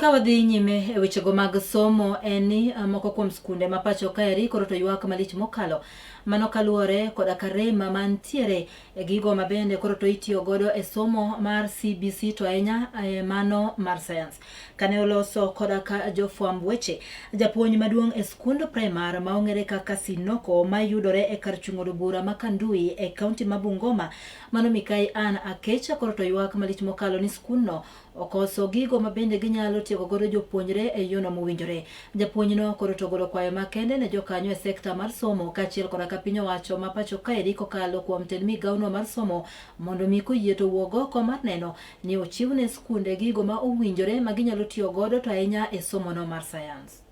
Ka wadhi nyime e wechego mag somo en ni moko kuom skunde ma pacho kaeri koro to ywak malich mokalo. Mano kaluwore koda ka rem mantiere e gigo ma bende koro to itiyo godo e somo mar CBC to ahinya e mano mar science. Kane oloso koda ka jofwamb weche, japuonj maduong' e skund primar ma ong'ere kaka Sinoko ma yudore e kar chung' od bura ma Kandui e kaunti ma Bungoma, mano Mikai Ann Akecha koro to ywak malich mokalo ni skundno okoso gigo ma bende ginyalo tiego godo jopuonjre e yono mowinjore. Japuonjno koro to ogolo kwayo makende ne jokanyo e sekta mar somo kaachiel koda ka piny owacho ma pacho kaeri kokalo kuom tend migawono mar somo mondo mi koyie to owuog oko mar neno ni ochiw ne skunde gigo ma owinjore ma ginyalo tiyo godo to ahinya e somono mar sayans.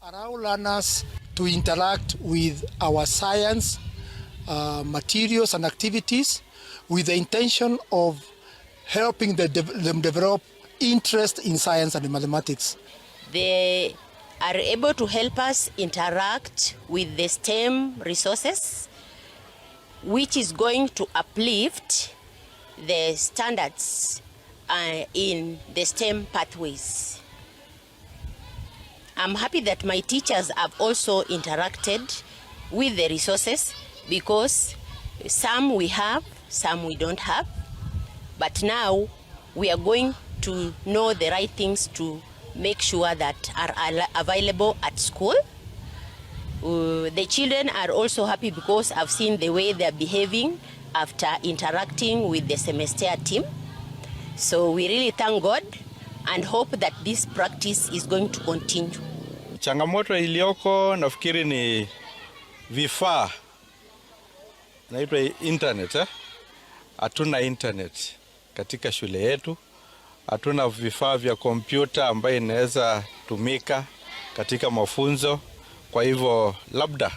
Allow learners to interact with our science materials and activities with the intention of helping them develop interest in science and mathematics. They are able to help us interact with the STEM resources, which is going to uplift the standards in the STEM pathways. I'm happy that my teachers have also interacted with the resources because some we have, some we don't have. But now we are going to know the right things to make sure that are available at school. The children are also happy because I've seen the way they're behaving after interacting with the CEMASTEA team. So we really thank God and hope that this practice is going to continue. Changamoto iliyoko nafikiri ni vifaa naitwa internet, eh? Hatuna internet katika shule yetu, hatuna vifaa vya kompyuta ambayo inaweza tumika katika mafunzo. Kwa hivyo labda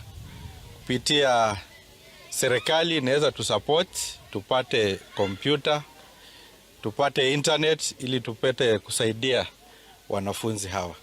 kupitia serikali inaweza tusupport tupate kompyuta, tupate internet ili tupate kusaidia wanafunzi hawa.